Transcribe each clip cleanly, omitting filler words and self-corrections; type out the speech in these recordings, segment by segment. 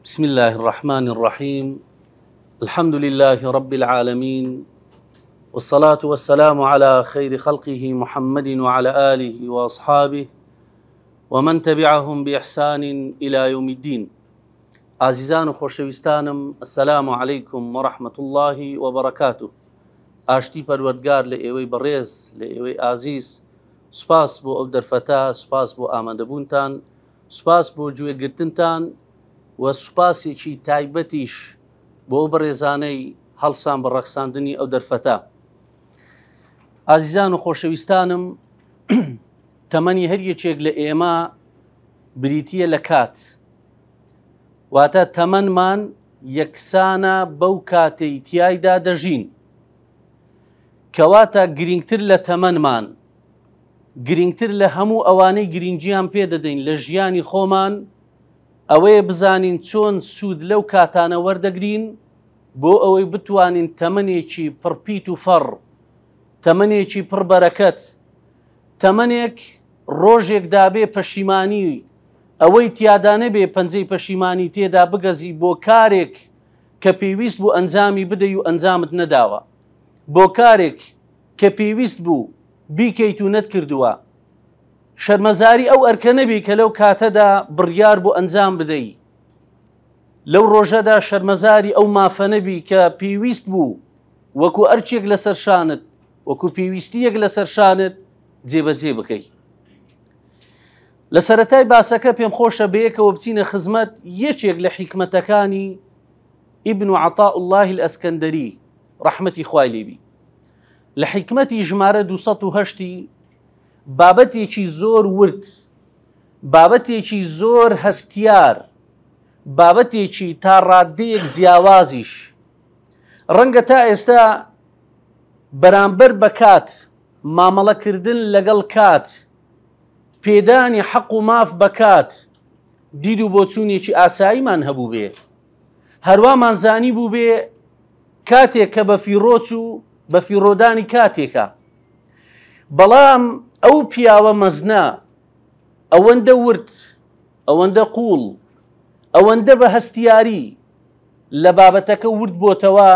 بسم الله الرحمن الرحيم الحمد لله رب العالمين والصلاة والسلام على خير خلقه محمد وعلى آله وأصحابه ومن تبعهم بإحسان إلى يوم الدين ئازیزان و خۆشەویستانم السلام علیکم و رحمة اللە و بەرەکاته ئاشتی پەروەردگار لە ئێوەی بەڕێز لە ئێوەی ئازیز سوپاس بۆ ئەو دەرفەتە سوپاس بۆ ئامادەبوونتان سوپاس بۆ گوێگرتنتان و سوپاسێکی تایبەتیش بۆ ئەو بەڕێزانەی هەڵسان بە ڕەخساندنی ئەو دەرفەتە ئازیزان و خۆشەویستانم تەمەنی هەر یەکێک لە ئێمە بریتە لە کات واتە تەمەنمان یەکسانە بەو کاتەی تیایدا دەژین. کەواتە گرینگتر لە تەمەنمان، گرینگتر لە هەموو ئەوانەی گرینگیان پێ دەدەین لە ژیانی خۆمان، ئەوەیە بزانین چۆن سوود لەو کاتانە وەردەگرین بۆ ئەوەی بتوانین تەمەنێکی پڕپیت و فەڕ، تەمەنێکی پڕ بەرەکەت، تەمەنێک ڕۆژێک دابێ پەشیمانی ئەوەی تیادا نەبێ پەنجەی پەشیمانی تێدا بگەزی بۆ کارێک کە پێویست بوو ئەنجامی بدەی و ئەنجامت نەداوە، بۆ کارێک کە پێویست بوو بیکەیت و نەتکردووە، شەرمەزاری ئەو ئەرکە نەبی کە لەو کاتەدا بڕیار بوو ئەنجام بدەی، لەو ڕۆژەدا شەرمەزاری ئەو مافە نەبی کە پێویست بوو وەکو ئەرکێک لەسەر شانت، وەکو پێویستییەک لەسەر شانت جێبەجێ بکەی. لە سەرەتای باسەکە پێم خۆشە بەیەکەوە بچینە خزمەت یەکێک لە حیکمەتەکانی ئیبن عەتاء اللە الئەسکەندەری ڕەحمەتی خوای لێبی لە حیکمەتی ژمارە 208 بابەتێکی زۆر ورد بابەتێکی زۆر هەستیار بابەتێکی تا ڕادەیەک جیاوازیش ڕەنگە تا ئێستا بەرامبەر بە کات مامەڵەکردن لەگەڵ کات پێدانی حەق و ماف بە کات دید و بۆچوونێکی ئاساییمان هەبووبێ، هەروامان زانیبووبێ کاتێک کە بەفیڕۆ چوو، بەفیڕۆدانی کاتێکە. بەڵام ئەو پیاوە مەزنە ئەوەندە ورد، ئەوەندە قووڵ، ئەوەندە بە هەستیاری لە بابەتەکە ورد بۆتەوە،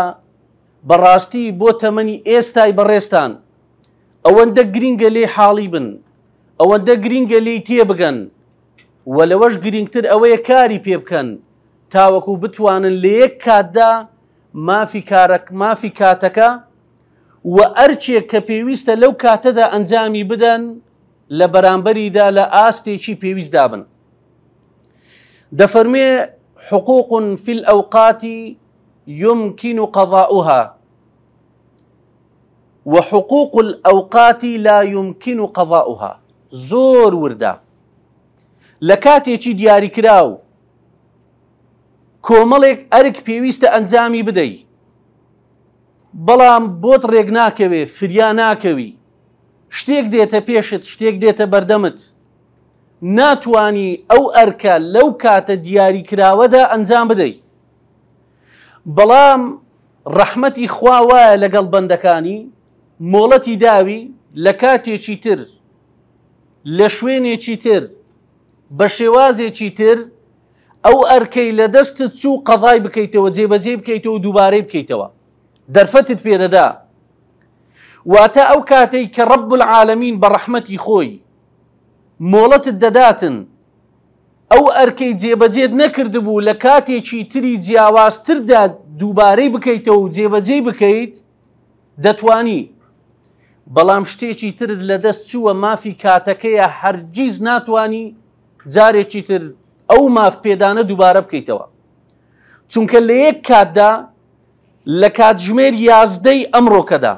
بەڕاستی بۆ تەمەنی ئێستای بەڕێزتان ئەوەندە گرینگە لێی حاڵی بن، ئەوەندە گرینگە لێی تێبگەن و لەوەش گرینگتر ئەوەیە کاری پێ بکەن تاوەکو بتوانن لە یەک کاتدا مافی کارەک مافی کاتەکە و ئەرکێک کە پێویستە لەو کاتەدا ئەنجامی بدەن لە بەرامبەریدا لە ئاستێکی پێویستدا بن. دەفەرمێ حقوق فی الأوقات يمكن قضاؤها وحقوق الأوقات لا يمكن قضاؤها زۆر وردە لە کاتێکی دیاریکراو کۆمەڵێک ئەرک پێویستە ئەنجامی بدەی بەڵام بۆت ڕێک ناکەوێ فریا ناکەوی شتێک دێتە پێشت شتێک دێتە بەردەمت ناتوانی ئەو ئەرکە لەو کاتە دیاریکراوەدا ئەنجام بدەی بەڵام ڕەحمەتی خوا وایە لەگەڵ بەندەکانی مۆڵەتی داوی لە کاتێکی تر لە شوێنێکی تر بە شێوازێکی تر ئەو ئەرکەی لە دەستت چوو قەزای بکەیتەوە جێبەجێ بکەیتەوە دووبارەی بکەیتەوە دەرفەتت پێدەدا واتە ئەو کاتەی کە ڕب العالمین بە ڕەحمەتی خۆی مۆڵەتت دەداتن ئەو ئەرکەی جێبەجێت نەکردبوو لە کاتێکی تری جیاوازتردا دووبارەی بکەیتەوە و جێبەجێی بکەیت دەتوانی بەڵام شتێکی ترت لەدەست چووە مافی کاتەکەیە هەرگیز ناتوانی جارێکی تر ئەو ماف پێدانە دووبارە بکەیتەوە چونکە لە یەک کاتدا لە کاتژمێر یازدەی ئەمڕۆکەدا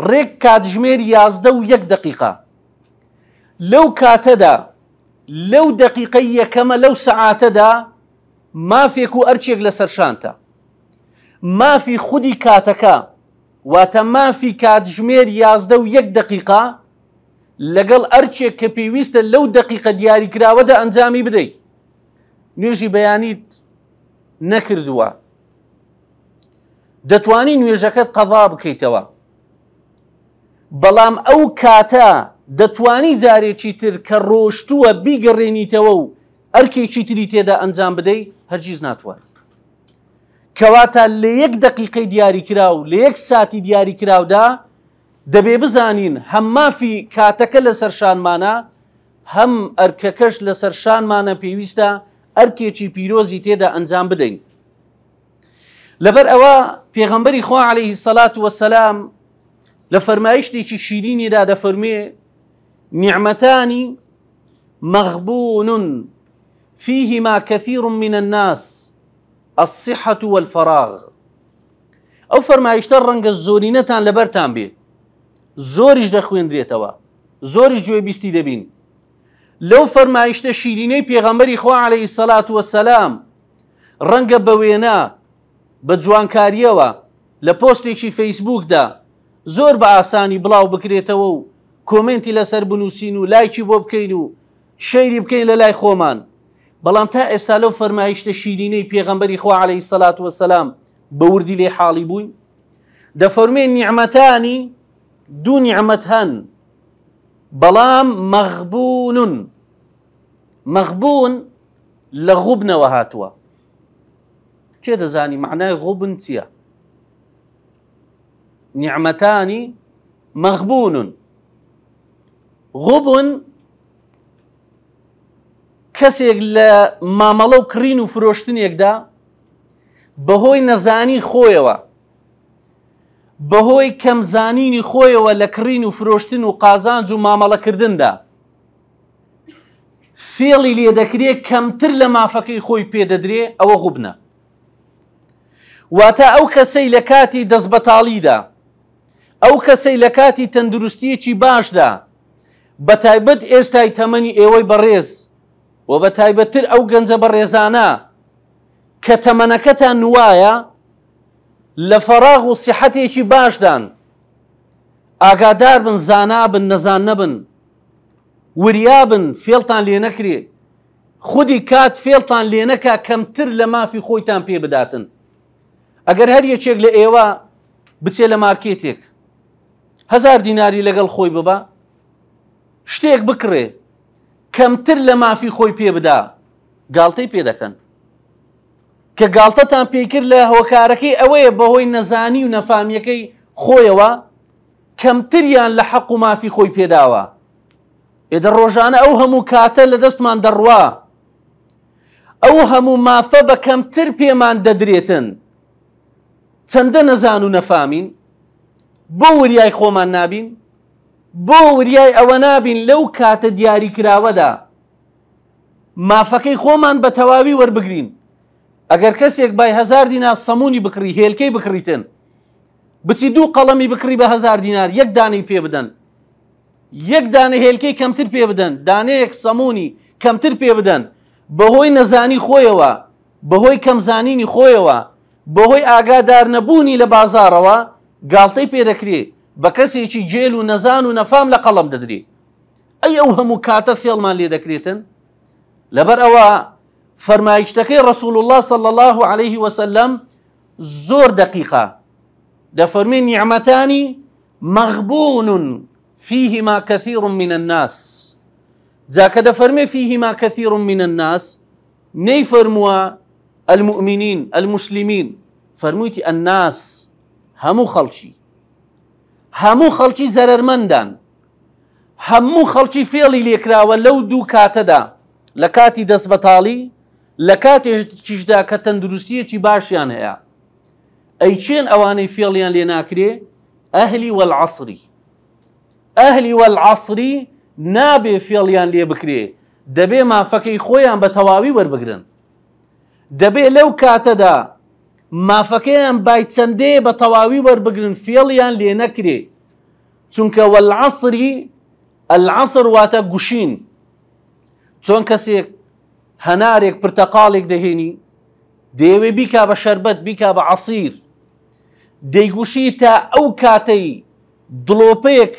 ڕێک کاتژمێر یازدە و یەک دقیقە لەو کاتەدا لەو دەقیقەی یەکەمە لەو سەعاتەدا مافێک و ئەرکێک لەسەر شانتە مافی خودی کاتەکە واتە مافی کاتژمێر یازدە و یەک دەقیقە لەگەڵ ئەرکێک کە پێویستە لەو دەقیقە دیاریکراوەدا ئەنجامی بدەیت نوێژی بەیانیت نەکردووە دەتوانی نوێژەکەت قەضا بکەیتەوە بەڵام ئەو کاتە دەتوانی جارێکی تر کە ڕۆشتووە بیگەڕێنیتەوە و ئەرکێکی تری تێدا ئەنجام بدەی هەرگیز ناتوانانی. کەواتە لە یەک دەقیقەی دیاریکراو لە یەک ساتی دیاریکراودا دەبێ بزانین هەم مافی کاتەکە لەسەر شانمانە هەم ئەرکەکەش لەسەر شانمانە پێویستە ئەرکێکی پیرۆزی تێدا ئەنجام بدەین. لەبەر ئەوە پێغەمبەری خوا عەلەیهی سەلات وەسەلام لە فەرمایشتێکی شیرینیدا دەفەرموێ نیعمەتانی مەغبون فيهما كثير من الناس الصحة والفراغ ئەو فەرمایشتە ڕەنگە زۆرینەتان لەبەرتان بێ زۆریش دەخوێندرێتەوە زۆریش گوێبیستی دەبین لەو فەرمایشتە شیرینەی پێغەمبەری خوا عەلەیهی سەلات وەسەلام ڕەنگە بە وێنە، بە جوانکارییەوە لە پۆستێکی فەیسبووکدا زۆر بە ئاسانی بڵاو بکرێتەوە و کۆمێنتی لەسەر بنووسین و لایکی بۆ بکەین و شەیری بکەین لە لای خۆمان، بەڵام تا ئێستا لەو فەرمایشتە شیرینەی پێغەمبەری خوا عەلەیهی سەلات وەسەلام بە وردی لێی حاڵی بووین؟ دەفەرموێ نیعمەتانی، دوو نیعمەت هەن بەڵام مەغبوون، مەغبوون لە غوبنەوە هاتووە. کێ دەزانی مەعنای غوبن چییە؟ نیعمەتانی مەغبوونن. غوبن کەسێک لە مامەڵە و کڕین و فرۆشتنێکدا بەهۆی نەزانی خۆیەوە بەهۆی کەمزانینی خۆیەوە لە کڕین و فرۆشتن و قازانج و مامەڵەکردندا فێڵی لێ دەکرێ کەمتر لە مافەکەی خۆی پێ دەدرێ ئەوە غوبنە. واتە ئەو کەسەی لە کاتی دەستبەتاڵیدا، ئەو کەسەی لە کاتی تەندروستییەکی باشدا، بە تایبەت ئێستای تەمەنی ئێوەی بەڕێز و بە تایبەتتر ئەو گەنجە بەڕێزانە کە تەمەنەکەتان وایە لە فەراغ و سیحەتێکی باشدان، ئاگادار بن، زانا بن، نەزان نەبن. وریابن فێڵتان لێ نەکرێ خودی کات فێڵتان لێ نەکا کەمتر لە مافی خۆیتان پێ بداتن ئەگەر هەر یەکێک لە ئێوە بچێ لە مارکێتێک هەزار دیناری لەگەڵ خۆی ببا شتێک بکڕێ کەمتر لە مافی خۆی پێ بدا گاڵتەی پێ دەکەن کە گاڵتەتان پێی کرد لە هۆکارەکەی ئەوەیە بەهۆی نەزانی و نەفامیەکەی خۆیەوە کەمتریان لە حەق و مافی خۆی پێداوە. ئێ دە ڕۆژانە ئەو هەموو کاتە لە دەستمان دەڕوا. ئەو هەموو مافە بە کەمتر پێمان دەدرێتن. چەندە نەزان و نەفامین؟ بۆ وریای خۆمان نابین؟ بۆ وریای ئەوە نابین لەو کاتە دیاریکراوەدا مافەکەی خۆمان بە تەواوی وەربگرین؟ ئەگەر کەسێک بای هەزار دینار سەمونی بکڕی، هێلکەی بکڕیتن، بچی دوو قەڵەمی بکڕی بە هەزار دینار یەک دانەی پێ بدەن یەک دانە هێلکەی کەمتر پێ بدەن دانەیەک سەمونی کەمتر پێ بدەن بەهۆی نەزانی خۆیەوە بەهۆی کەمزانینی خۆیەوە بەهۆی ئاگادار نەبوونی لە بازاڕەوە گاڵتەی پێ دەکرێ بە کەسێکی گێل و نەزان و نەفام لە قەڵەم دەدرێ ئەی ئەو هەموو کاتە فێڵمان لێ دەکرێتن لەبەر ئەوە فەرمایشتەکەی ڕسول الله صلى الله عليه وسلم زۆر دەقیقە دەفەرمێ نیعمەتانی مەغبون فیهما کثیر من الناس جا کە دەفەرمێ فیهما کثیر من الناس نەیفەرمووە المؤمنین المسلمین فەرموویتی الناس هەموو خەڵکی هەموو خەڵکی زەرەرمەندان هەموو خەڵکی فێڵی لێکراوە لەو دوو کاتەدا لە کاتی دەست بەتاڵی لە کاتێکیشدا کە تەندروستییەکی باشیان هەیە. ئەی کێن ئەوانەی فێڵیان لێ ناکرێ؟ ئەهلی وەلعەسری. ئەهلی وەلعەسری نابێ فێڵیان لێ بکرێ، دەبێ مافەکەی خۆیان بە تەواوی وەربگرن. دەبێ لەو کاتەدا مافەکەیان بای چەندەیە بە تەواوی وەربگرن، فێڵیان لێ نەکرێ. چونکە وەلعەسری، العصر واتە گوشین. چۆن کەسێک هەنارێک پرتەقاڵێک دەهێنی دەیەوێ بیکا بە شەربەت بیکا بە عەسیر دەیگوشی تا ئەو کاتەی دڵۆپەیەک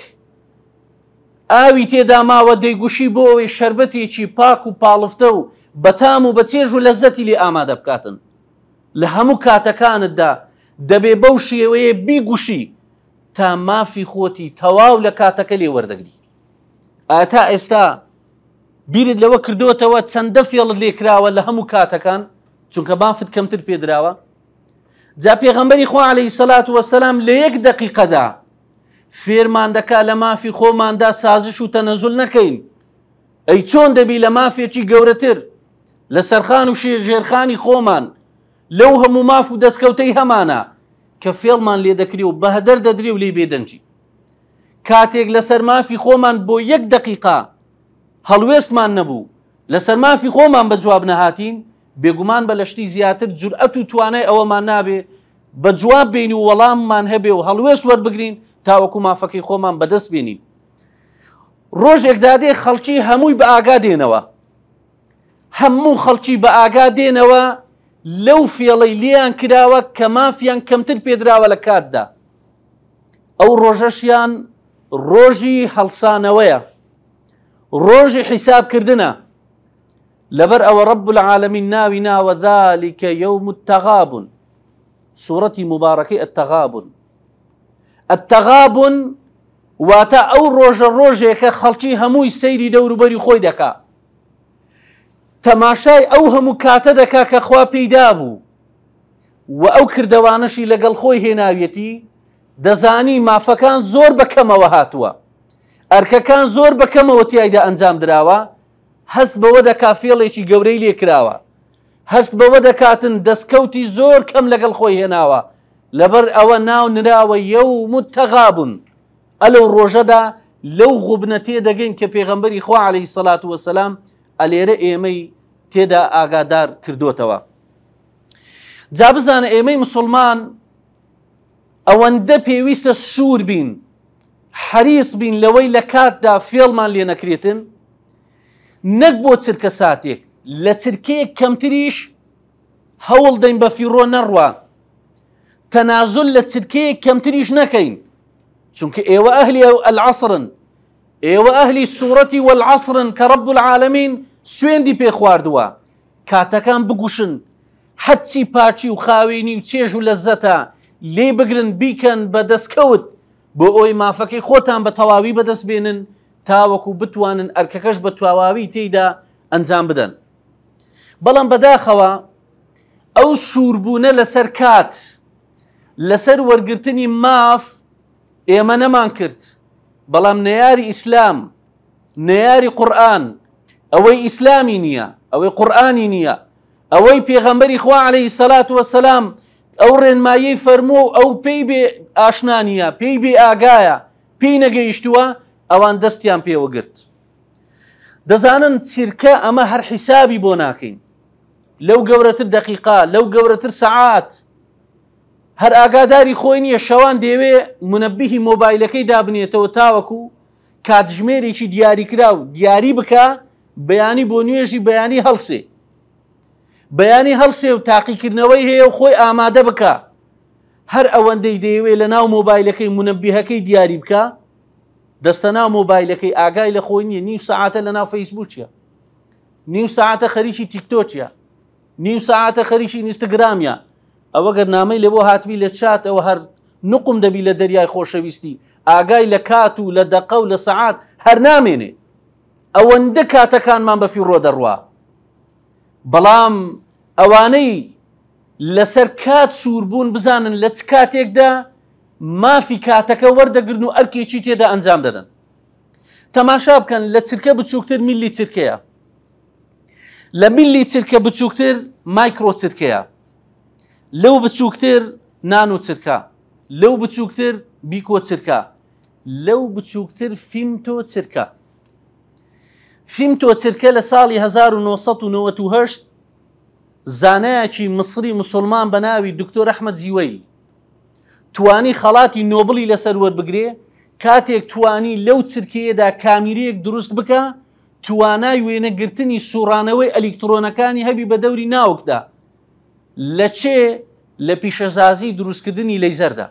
ئاوی تێدا ماوە دەیگوشی بۆ ئەوەی شەربەتێکی پاک و پاڵفتە و بەتام و بە چێژ و لەزەتی لێ ئامادە بکاتن لە هەموو کاتەکانتدا دەبێ بەو شێوەیە بیگوشی تا مافی خۆتی تەواو لە کاتەکە لێ وەردەگری ئایا تا ئێستا. بیرت لەوە کردوتەوە چەندە فێڵت لێکراوە لە هەموو کاتەکان چونکە مافت کەمتر پێدراوە جا پێغەمبەری خوا عەلەیهی سەلات وەسەلام لە یەک دەقیقەدا فێرمان دەکا لە مافی خۆماندا سازش و تەنەزول نەکەین ئەی چۆن دەبی لە مافێکی گەورەتر لە سەرخان و ژێرخانی خۆمان لەو هەموو ماف و دەستکەوتەی هەمانە کە فێڵمان لێ دەکری و بەهدەر دەدرێ و لێی بێدەنگی کاتێک لەسەر مافی خۆمان بۆ یەک دەقیقا هەڵوێستمان نەبوو لەسەر مافی خۆمان بە جواب نەهاتین بێگومان بە لە شتی زیاتر جورئەت و توانای ئەوەمان نابێ بە جواب بین و وەڵاممان هەبێ و هەڵوێست وەربگرین تاوەکو مافەکەی خۆمان بەدەست بێنین. ڕۆژێک دادێ خەڵکی هەمووی بە ئاگا دێنەوە هەموو خەڵکی بە ئاگا دێنەوە لەو فێڵەی لێیان کراوە کە مافیان کەمتر پێدراوە لە کاتدا ئەو ڕۆژەشیان ڕۆژی هەڵسانەوەیە ڕۆژی حیسابکردنە لەبەر ئەوە رب العالمین ناوی ناوە ذلك يوم التغابن سورەتی مبارەکەی التغابن التغابن واتە ئەو ڕۆژە ڕۆژێکە خەڵکی هەمووی سەیری دەوروبەری خۆی دەکا تەماشای ئەو هەموو کاتە دەکا کە خوا پێیدا بوو و ئەو کردەوانەشی لەگەڵ خۆی هێناویەتی دەزانی مافەکان زۆر بە کەمەوە هاتووە ئەرکەکان زۆر بە کەمەوە تیایدا ئەنجام دراوە هەست بەوە دەکا فێڵێکی گەورەی لێ کراوە، هەست بەوە دەکاتن دەستکەوتی زۆر کەم لەگەڵ خۆی هێناوە، لەبەر ئەوە ناو نراوە یوم التغابن، ئەلەو ڕۆژەدا لەو غوبنە تێدەگەین کە پێغەمبەری خوا علیە الصلوە والسلام ئەلێرە ئێمەی تێدا ئاگادار کردۆتەوە. جا بزانە ئێمەی مسوڵمان ئەوەندە پێویستە سوور بین حەریص بین لەوەی لە کاتدا فێڵمان لێ نەکرێتن نەک بۆ چرکە ساتێک لە چرکەیەک کەمتریش هەوڵ دەین بە فیڕۆ نەڕوا تەنازل لە چرکەیەک کەمتریش نەکەین چونکە ئێوە ئەهلی ئەو ئەلعەسرن ئێوە ئەهلی سوورەتی وەلعەسرن کە ڕەب العالمین سوێندی پێ خواردووە کاتەکان بگوشن هەرچی پاکی و خاوێنی و چێژ و لەزەتە لێی بگرن بیکەن بە دەستکەوت بۆ ئەوەی مافەکەی خۆتان بە تەواوی بەدەست بێنن تاوەکو بتوانن ئەرکەکەش بە تەواوی تێیدا ئەنجام بدەن. بەڵام بەداخەوە ئەو سووربوونە لەسەر کات، لەسەر وەرگرتنی ماف ئێمە نەمان کرد، بەڵام نەیاری ئیسلام، نەیاری قورئان، ئەوەی ئیسلامی نییە، ئەوەی قورئانی نییە، ئەوەی پێغەمبەری خوا عەلەیهی سەلات وەسەلام ئەو ڕێنماییەی فەرمووە و ئەو پێی بێ ئاشنا نییە، پێی بێ ئاگایە، پێی نەگەیشتووە، ئەوان دەستیان پێوە گرت. دەزانن چرکە ئەمە هەر حیسابی بۆ ناکەین. لەو گەورەتر دەقیقا، لەو گەورەتر سەعات. هەر ئاگاداری خۆی نییە شەوان دەیەوێ مونەبیهی مۆبایلەکەی دابنێتەوە تاوەکو کاتژمێرێکی دیاریکراو دیاری بکا بەیانی بۆ نوێژی بەیانی هەڵسێ بەیانی هەڵسێ و تاقیکردنەوەی هەیە و خۆی ئامادە بکە هەر ئەوەندەی دەیەوێ لە ناو مۆبایلەکەی منەبیهەکەی دیاری بکە دەستە ناو مۆبایلەکەی ئاگای لە خۆی نییە نیو سەعاتە لە ناو فەیسبووکیە نیو سەعاتە خەریکی تیکتۆکیە نیو سەعاتە خەریکی ئینستاگرامیە ئەوە گەر نامەی لێ بۆ هاتبی لە چات ئەوە هەر نوقم دەبی لە دەریای خۆشەویستی ئاگای لە کات و لە دەقە و لە سەعات هەر نامێنێ ئەوەندە کاتەکانمان بە فیڕۆ دەڕوا بەڵام ئەوانەی لەسەر کات سوور بوون بزانن لە چ کاتێکدا مافی کاتەکە وەردەگرن و ئەرکێکی تێدا ئەنجام دەدەن تەماشا بکەن لە چرکە بچووکتر میلی چرکەیە لە میلی چرکە بچووکتر مایکرۆ چرکەیە لەو بچووکتر نانۆ چرکە لەو بچووکتر بیکۆ چرکە لەو بچووکتر فیمتۆ چرکە فیمتۆ چرکە لە ساڵی 1998 زانایەکی مسری مسلمان بە ناوی دکتۆر ئەحمەد زیوەیل توانی خەڵاتی نۆبڵی لەسەر وەربگرێ کاتێک توانی لەو چرکەیەدا کامیرەیەک دروست بکە توانای وێنەگرتنی سوڕانەوەی ئەلیکترۆنەکانی هەبی بە دەوری ناوکدا لە چێ لە پیشەسازی دروستکردنی لەیزەردا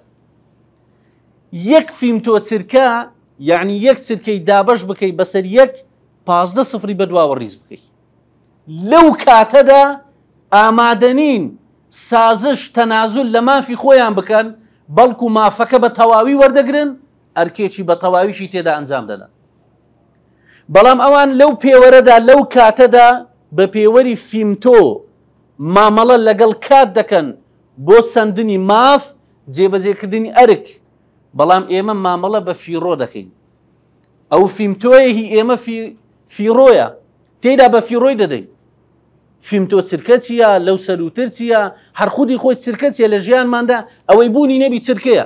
یەک فیمتۆ چرکە یعنی یەک چرکەی دابەش بکەی بەسەر یەک 15 سفری بەدواوە ڕیز بکەی لەو کاتەدا ئامادەنین سازش تەنازول لە مافی خۆیان بکەن بەڵکو مافەکە بە تەواوی وەردەگرن ئەرکێکی بە تەواویشی تێدا ئەنجام دەدەن. بەڵام ئەوان لەو پێوەرەدا لەو کاتەدا بە پێوەری فیمتۆ مامەڵە لەگەڵ کات دەکەن بۆ سەندنی ماف، جێبەجێکردنی ئەرک، بەڵام ئێمە مامەڵە بە فیڕۆ دەکەین. ئەو فیمتۆیە هی ئێمە فیڕۆیە، تێیدا بە فیڕۆی دەدەین. فیمتۆ چرکە چییە، لەو سەرووتر چییە، هەر خودی خۆی چرکە چییە لە ژیانماندا، ئەوەی بوونی نەبی چرکەیە.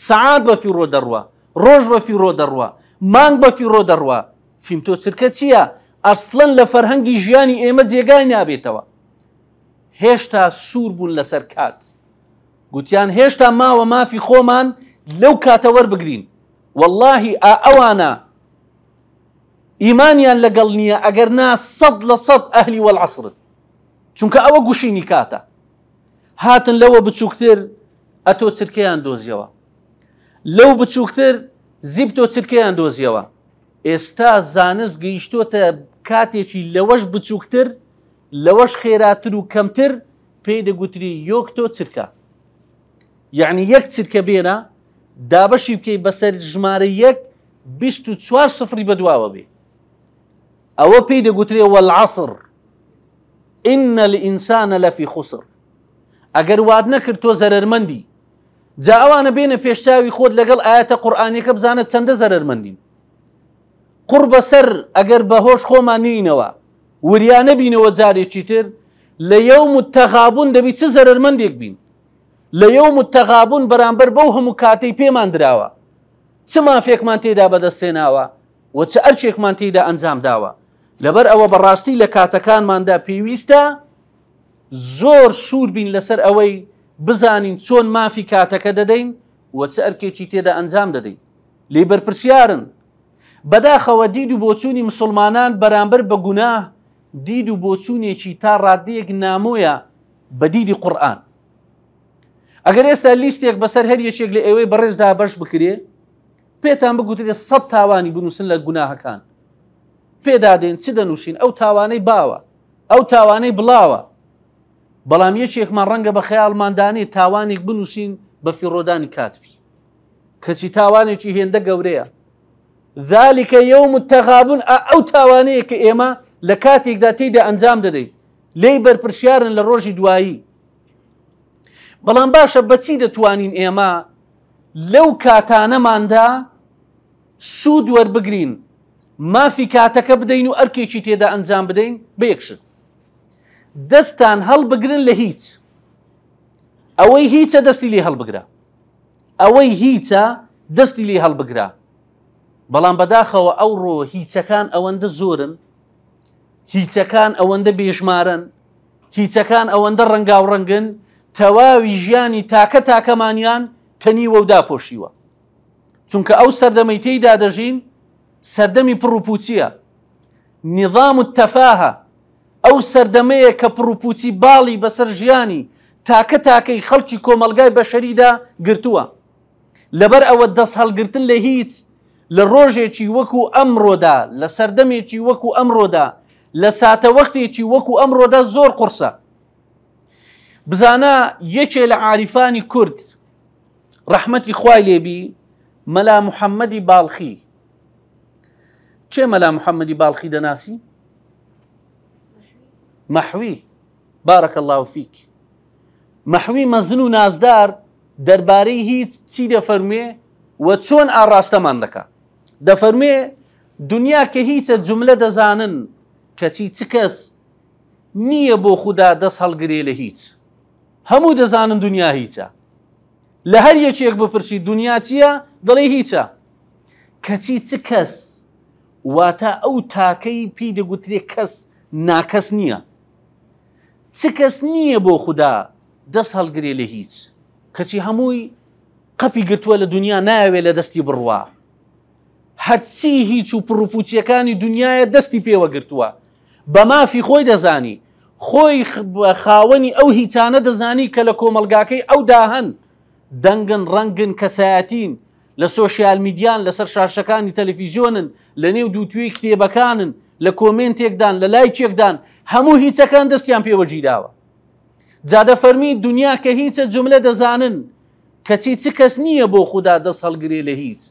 سەعات بە فیڕۆ دەڕوا، ڕۆژ بە فیڕۆ دەڕوا، مانگ بە فیڕۆ دەڕوا. فیمتۆ چرکە چییە؟ ئەسڵەن لە فەرهەنگی ژیانی ئێمە جێگای نابێتەوە. هێشتا سوور بوون لەسەر کات. گوتیان هێشتا ماوە مافی خۆمان لەو کاتە وەربگرین. وەڵاهی ئا ئەوانە ئیمانیان لەگەڵ نییە ئەگەر نا 100% ئەهلی وەلعەسرن. چونکە ئەوە گوشینی کاتە. هاتن لەوە بچووکتر ئەتۆ چرکەیان دۆزیەوە. لەو بچووکتر زیپتۆ چرکەیان دۆزیەوە. ئێستا زانست گەیشتۆتە کاتێکی لەوەش بچووکتر، لەوەش خێراتر و کەمتر، پێی دەگوتری یۆکتۆ چرکە. یەعنی یەک چرکە بێنە دابەشی بکەی بەسەر ژمارە یەک 24 سفری بەدواوە بێ. ئەوە پێی دەگوترێ والعصر إن الإنسان لفی خسر. ئەگەر وات نەکرد تۆ زەرەرمەندی. جا ئەوانە بێنە پێشچاوی خۆت لەگەڵ ئاەتە قورئانیەکە بزانە چەندە زەرەرمەندین. قوڕ بەسەر ئەگەر بەهۆش خۆمان نینەوە وریا نەبینەوە جارێکی تر لە یەوم التەغابون دەبی چ زەرەرمەندێک بین. لە یەوم التەغابون بەرامبەر بەو هەموو کاتەی پێمان دراوە چ مافێکمان تێدا بەدەستهێناوە و چ ئەرکێکمان تێدا ئەنجام داوە. لەبەر ئەوە بەڕاستی لە کاتەکانماندا پێویستە زۆر سوور بین لەسەر ئەوەی بزانین چۆن مافی کاتەکە دەدەین و چ ئەرکێکی تێدا ئەنجام دەدەین. لێی بەرپرسیارن. بەداخەوە دید و بۆچوونی مسوڵمانان بەرامبەر بە گوناه دید و بۆچوونێکی تا ڕادەیەک نامۆیە بە دیدی قورئان. ئەگەر ئێستا لیستێک بەسەر هەر یەکێک لە ئێوەی بەڕێزدا بەش بکرێ، پێتان بگوترێ 100 تاوانی بنووسن لە گوناهەکان، پێدادێن چ دەنووسین؟ ئەو تاوانەی باوە، ئەو تاوانەی بڵاوە. بەڵام یەکێکمان ڕەنگە بە خەیاڵماندانێ تاوانێک بنووسین بە فیڕۆدانی کاتبی، کەچی تاوانێکی هێندە گەورەیە. ذلك يوم التغابن ئەو تاوانەیە کە ئێمە لە کاتێکدا تێیدا ئەنجام دەدەین، لێی بەرپرسیارن لە ڕۆژی دوایی. بەڵام باشە بەچی دەتوانین ئێمە لەو کاتانەماندا سوود وەربگرین، مافی کاتەکە بدەین و ئەرکێکی تێدا ئەنجام بدەین؟ بە یەک شت، دەستان هەڵبگرن لە هیچ. ئەوەی هیچە دەستی لێ هەڵبگرە، ئەوەی هیچە دەستی لێ هەڵبگرە. بەڵام بەداخەوە ئەوڕۆ هیچەکان ئەوەندە زۆرن، هیچەکان ئەوەندە بێژمارن، هیچەکان ئەوەندە ڕەنگاوڕەنگن، تەواوی ژیانی تاکە تاکەمانیان تەنیوە و داپۆشیوە. چونکە ئەو سەردەمەی تێیدا دەژین سەردەمی پڕوپوچیە، نظام التفاهە، ئەو سەردەمەیە کە پڕوپوچی باڵی بەسەر ژیانی تاکە تاکەی خەڵکی کۆمەڵگای بەشەریدا گرتووە. لەبەر ئەوە دەست هەڵگرتن لە هیچ لە ڕۆژێکی وەکو ئەمڕۆدا، لە سەردەمێکی وەکو ئەمڕۆدا، لە ساتەوەختێکی وەکو ئەمڕۆدا زۆر قورسە. بزانە یەکێ لە عاریفانی کورد ڕەحمەتی خوای لێبی، مەلا محەممەدی باڵخی. کێ مەلا محەممەدی باڵخی دەناسی؟ مەحوی. بارك الله فیک. مەحوی مەزن و نازدار دەربارەی هیچ چی دەفەرموێ و چۆن ئاڕاستەمان دەکا؟ دەفەرموێ دنیا کە هیچە جوملە دەزانن، کەچی چ کەس نییە بۆ خودا دەست هەڵگرێ لە هیچ. هەموو دەزانن دنیا هیچە. لە هەر یەکێک بپرسی دنیا چییە دەڵێ هیچە. کەچی چ کەس، واتە ئەو تاکەی پێی دەگوترێ کەس، ناکەس نییە. چ کەس نییە بۆ خودا دەست هەڵگرێ لە هیچ. کەچی هەمووی قەپی گرتووە لە دنیا، نایەوێ لە دەستی بڕوا. هەرچی هیچ و پڕوپوچیەکانی دنیایە دەستی پێوە گرتووە، بە مافی خۆی دەزانی، خۆی خاوەنی ئەو هیچانە دەزانی کە لە کۆمەڵگاکەی ئەودا هەن، دەنگن، ڕەنگن، کەسایەتین، لە سۆشیال میدیان، لەسەر شاشەکانی تەلەفیزیۆنن، لە نێو دووتوێی کتێبەکانن، لە کۆمێنتێکدان، لە لایکێکدان، هەموو هیچەکان دەستیان پێوە گیراوە. جا دەفەرمی دنیا کە هیچە جوملە دەزانن، کەچی چ کەس نییە بۆ خودا دەست هەڵگرێ لە هیچ.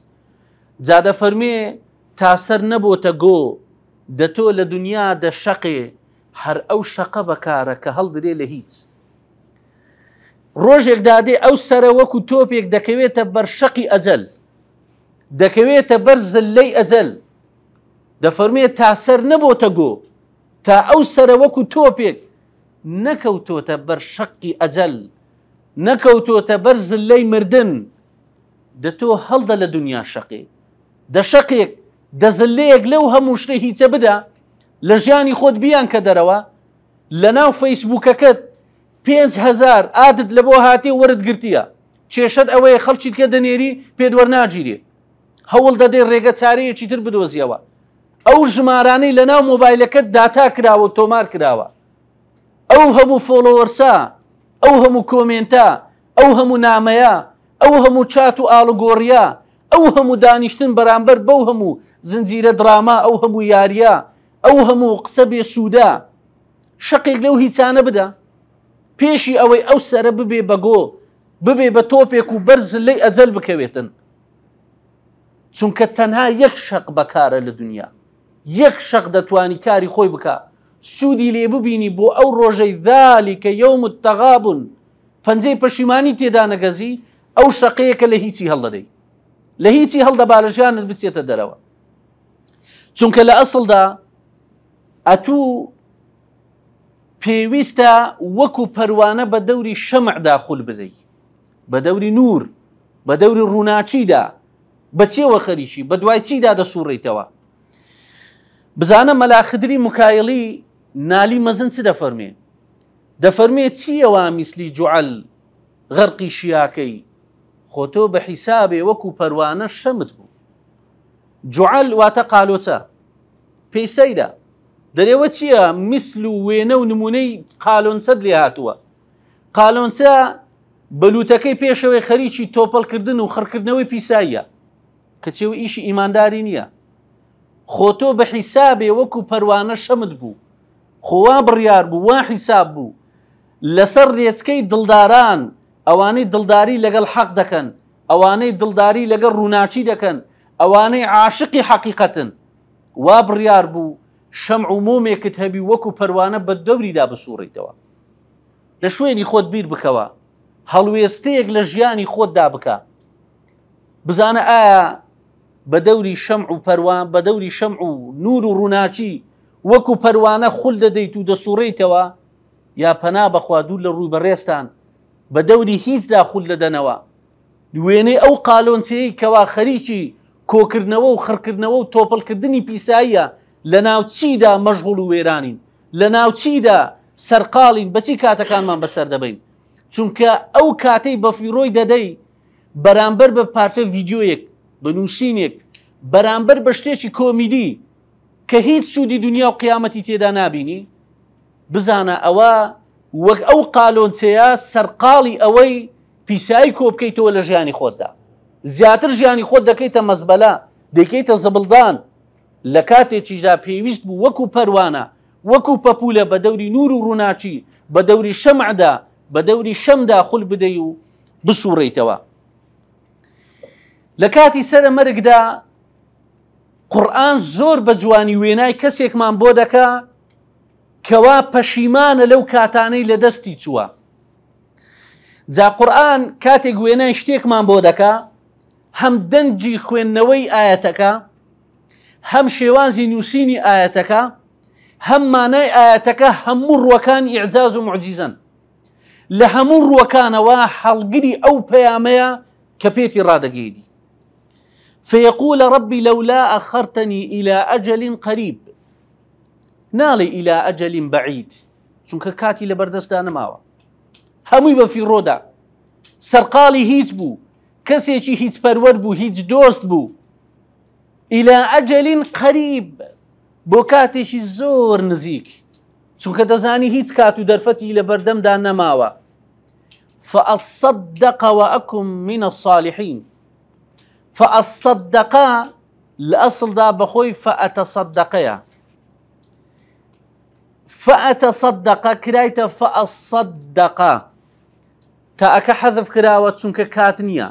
جا دەفەرمێ تا سەر نەبۆتە گۆ، دە تۆ لە دنیا دە شەقێ، هەر ئەو شەقە بەکارە کە هەڵدرێ لە هیچ. ڕۆژێک دادێ ئەو سەرە وەکو تۆپێک دەکەوێتە بەر شەقی ئەجەل، دەکەوێتە بەر زللەی ئەجەل. دەفەرموێ تا سەر نەبۆتە گۆ، تا ئەو سەرە وەکو تۆپێک نەکەوتۆتە بەر شەقی ئەجەل، نەکەوتۆتە بەر زللەی مردن، دە تۆ هەڵدە لە دنیا شەقێ، دە شەقێک، دە زللەیەک لەو هەموو شتە هیچە بدە، لە ژیانی خۆت بیانکە دەرەوە، لەناو فەیسبووکەکەت 5000 add ت لە بۆ هاتێ وەرت گرتیە، کێشەت ئەوەیە خەڵکی تکە دەنێری پێت وەرناگیرێ، هەوڵ دەدەی ڕێگە چارەیەکی تر بدۆزیەوە. ئەو ژمارانەی لەناو مۆبایلەکەت داتا کراوە و تۆمار کراوە، ئەو هەموو followers ە، ئەو هەموو comment ە، ئەو هەموو نامەیە، ئەو هەموو چات و ئاڵوگۆڕیە، ئەو هەموو دانیشتن بەرامبەر بەو هەموو زنجیرە دراما، ئەو هەموو یاریە، ئەو هەموو قسە بێ سوودە، شەقێک لەو هیچانە بدە پێشی ئەوەی ئەو سەرە ببێ بە گۆ، ببێ بە تۆپێک و بەر زلەی ئەجەل بکەوێتن. چونکە تەنها یەک شەق بەکارە لە دنیا، یەک شەق دەتوانی کاری خۆی بکا، سوودی لێ ببینی بۆ ئەو ڕۆژەی ذلک یوم التغابن پەنجەی پەشیمانی تێدا نەگەزی، ئەو شەقەیە کە لە هیچی هەڵدەدەی، لە هیچی هەڵدەبا لە ژیانت بچێتە دەرەوە. چونکە لە ئەسڵدا ئەتوو پێویستە وەکو پەروانە بە دەوری شەمعدا خول بدەی، بە دەوری نور، بە دەوری ڕووناکیدا. بە چیەوە خەریکی، بە دوای چیدا دەسوڕێیتەوە؟ بزانە مەلا خدری مکایڵی نالی مەزن چ دەفەرمێ؟ دەفەرمێ چییە وا میسلی جوعل غەرقی شیاکەی، خۆ تۆ بە حیسابێ وەکو پەروانە شەمت بوو. جوعل واتە قالۆچە. پێی سەیرە. دەرێوە چییە میسل و وێنە و نمونەی قالۆنچەت لێ هاتووە؟ قالۆنچە بە لوتەکەی پێشەوەی خەریکی تۆپەڵکردن و خڕکردنەوەی پیساییە، کەچی ئەوە ئیشی ئیمانداری نییە. خۆ تۆ بە حیسابێ وەکو پەروانە شەمت بوو، خۆ وا بڕیار بوو، وا حیساب بوو لەسەر رێچکەی دڵداران، ئەوانەی دڵداری لەگەڵ حەق دەکەن، ئەوانەی دڵداری لەگەڵ رووناکی دەکەن، ئەوانەی عاشقی حەقیقەتن، وا بڕیار بوو شەمع و مۆمێکت هەبی وەکو پەروانە بە دەوریدا بسوڕیتەوە. لە شوێنی خۆت بیر بکەوە، هەڵوێستەیەک لە ژیانی خۆتدا بکە، بزانە ئایا بە دەوری شەمع و پەروان، بە دەوری شەمع و نور و ڕووناکی وەکو پەروانە خول دەدەیت و دەسوڕێیتەوە، یا پەنا بەخوا دوور لە ڕووی بەڕێزتان بە دەوری هیچدا خول دەدەنەوە. وێنەی ئەو قالۆنچەیەی کەوا خەریکی کۆکردنەوە و خڕکردنەوە و تۆپەڵکردنی پیساییە، لەناو چیدا مەشغوڵ و وێرانین، لەناو چیدا سەرقاڵین، بەچی کاتەکانمان بەسەر دەبەین؟ چونکە ئەو کاتەی بەفیڕۆی دەدەی بەرامبەر بە پارچە ڤیدیۆیەک، بە نووسینێک، بەرامبەر بە شتێکی کۆمیدی کە هیچ سوودی دنیا و قیامەتی تێدا نابینی، بزانە ئەوە وەک ئەو قالۆنچەیە سەرقاڵی ئەوەی پیسایی کۆ بکەیتەوە لە ژیانی خۆتدا، زیاتر ژیانی خۆت دەکەیتە مەزبەلە، دەیکەیتە زبڵدان. لە کاتێکیشدا پێویست بوو وەکو پەروانە، وەکو پەپوولە بە دەوری نوور و ڕووناکی، بە دەوری شەمعدا، بە دەوری شەمدا خول بدەی و بسوڕێیتەوە. لە کاتی سەرە مەرگدا قورئان زۆر بە جوانی وێنای کەسێکمان بۆ دەکا کەوا پەشیمانە لەو کاتانەی لە دەستی چووە. جا قورئان کاتێک وێنای شتێکمان بۆ دەکا، هەم دەنگی خوێندنەوەی ئایەتەکە، هەم شێوازی نووسینی ئایەتەکە، هەم مانای ئایەتەکە، هەموو ڕووەکان ئیعجاز و موعجیزەن. لە هەموو ڕووەکانەوە هەڵگری ئەو پەیامەیە کە پێتی ڕادەگەیەنی. فیقول ربی لولا اخرتنی الی اجل قریب، ناڵێ الی اجل بعید، چونکە کاتی لەبەردەستدا نەماوە، هەمووی بە فیڕۆدا، سەرقاڵی هیچ بوو، کەسێکی هیچ پەروەر بوو، هیچ دۆست بوو. الی اجل قریب، بۆ کاتێکی زۆر نزیک، چونکە دەزانی هیچ کات و دەرفەتی لە بەردەمدا نەماوە. فأصدق وأكن من الصالحین. فأصدق لە ئەسڵدا بەخۆی فأتصدقەیە. فأتصدق کرایتە فأصدق، تاکە حەذف کراوە چونکە کات نییە.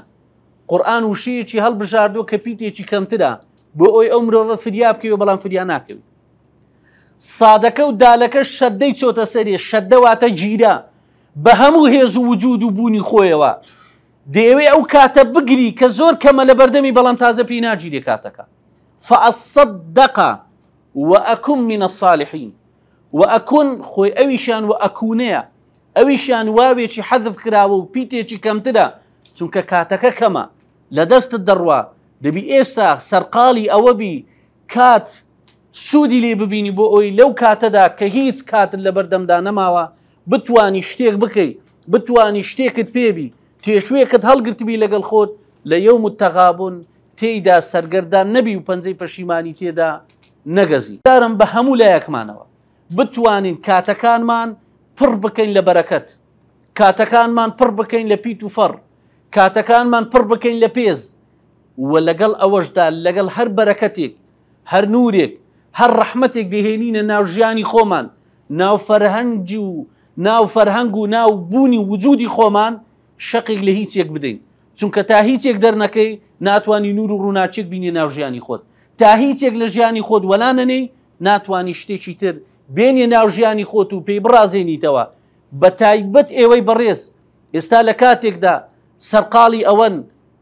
قورئان وشەیەکی هەڵبژاردووە کە پیتێکی کەمترە، بۆ ئەوی ئەو مرۆڤە فریا بکەوی بەڵام فریا ناکەوی. سادەکە و دالەکە شەدەی چۆتە سەرێ، شەدە واتە گیرا بە هەموو هێز و وجود و بوونی خۆیەوە دەیەوێ ئەو کاتە بگری کە زۆر کەمە لە بەردەمی بەڵام تازە پێی ناگیرێ کاتەکە. فأصدق وأكن من الصالحین وأكن خۆی ئەویشیان وأكونەیە ئەویشیان واوێکی حەذف کراوە و پیتێکی کەمترە چونکە کاتەکە کەمە لە دەستت دەڕوا دەبی ئێستا سەرقاڵی ئەوە بی کات سوودی لێ ببینی بۆ ئەوی لەو کاتەدا کە هیچ کاتت لە بەردەمدا نەماوە بتانی شتێک بکەی بتانی شتێکت پێبی تێشوویەکت هەڵگرتبی لەگەڵ خۆت لە یوم التغابن تێیدا سەرگەردان نەبی و پەنجەی پەشیمانی تێدا نەگەزی. دارم بە هەموو لایەکمانەوە بتوانین کاتەکانمان پڕ بکەین لە بەرەکەت، کاتەکانمان پڕ بکەین لە پیت و فەڕ، کاتەکانمان پڕ بکەین لە پێز و لەگەڵ ئەوەشدا لەگەڵ هەر بەرەکەتێک، هەر نوورێک، هەر ڕەحمەتێک دەهێنینە ناو ژیانی خۆمان، ناو فەرهەنگ و ناو فەرهەنگ و ناو بوونی وجودی خۆمان شەقێک لە هیچێک بدەین. چونکە تا هیچێک دەرنەکەی ناتوانی نور و ڕووناکیەک بینیە ناو ژیانی خۆت تا هیچێک لە ژیانی خۆت وەلا نەنێی ناتوانی شتێکی تر بێنیە ناو ژیانی خۆت و پێی بڕازێنیتەوە بە تایبەت ئێوەی بەڕێز ئێستا لە کاتێکدا سەرقاڵی ئەوەن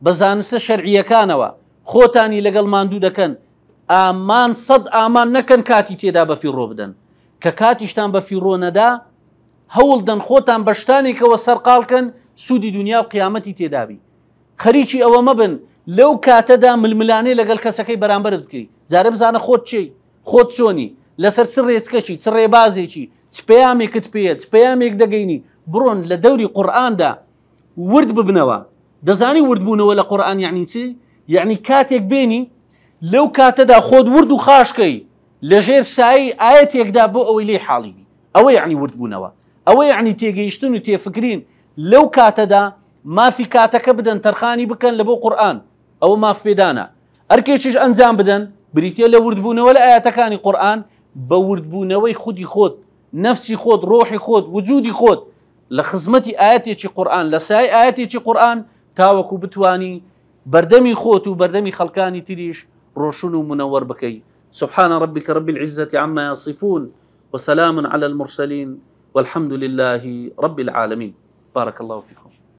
بە زانستە شەرعیەکانەوە خۆتانی لەگەڵ ماندوو دەکەن ئامان سەد ئامان نەکەن کاتی تێدا بە فیڕۆ بدەن کە کاتیشتان بە فیڕۆ نەدا هەوڵ دەن خۆتان بە شتانێکەوە سەرقاڵ کەن سوودی دونیا و قیامەتی تێدابی خەریکی ئەوە مەبن لەو کاتەدا ململانێ لەگەڵ کەسەکەی بەرامبەرت بکەی جارێ بزانە خۆت چێی خۆت چۆنی لەسەر چ ڕێچکەکی چ ڕێبازێکی چ پەیامێکت پێیە چ پەیامێک دەگەینی بڕۆن لە دەوری قورئاندا ورد ببنەوە دەزانی وردبوونەوە لە قورئان یعنی چی یعنی کاتێک بێنی لەو کاتەدا خۆت ورد و خاشکەی لەژێر سایەی ئایەتێکدا بۆ ئەوەی لێی حاڵی بی ئەوە یەعنی وردبوونەوە ئەوە یەعنی تێگەیشتن و تێفکرین لەو کاتەدا مافی کاتەکە بدەن تەرخانی بکەن لە بۆ قورئان ئەوە ماف پێدانە ئەرکێکیش ئەنجام بدەن بریتە لە وردبوونەوە لە ئاەتەکانی قورئان بە وردبوونەوەی خودی خۆت نەفسی خۆت ڕۆحی خۆت وجودی خۆت لە خزمەتی ئاەتێکی قورئان لە سای ئاەتێکی قورئان تاوەکو بتانی بەردەمی خۆت و بەردەمی خەڵکانی تریش ڕۆشن و منەوەر بکەی سبحان ربك رب العزة عما يصفون وسلام على المرسلين والحمد لله رب العالمين بارك الله فيكم.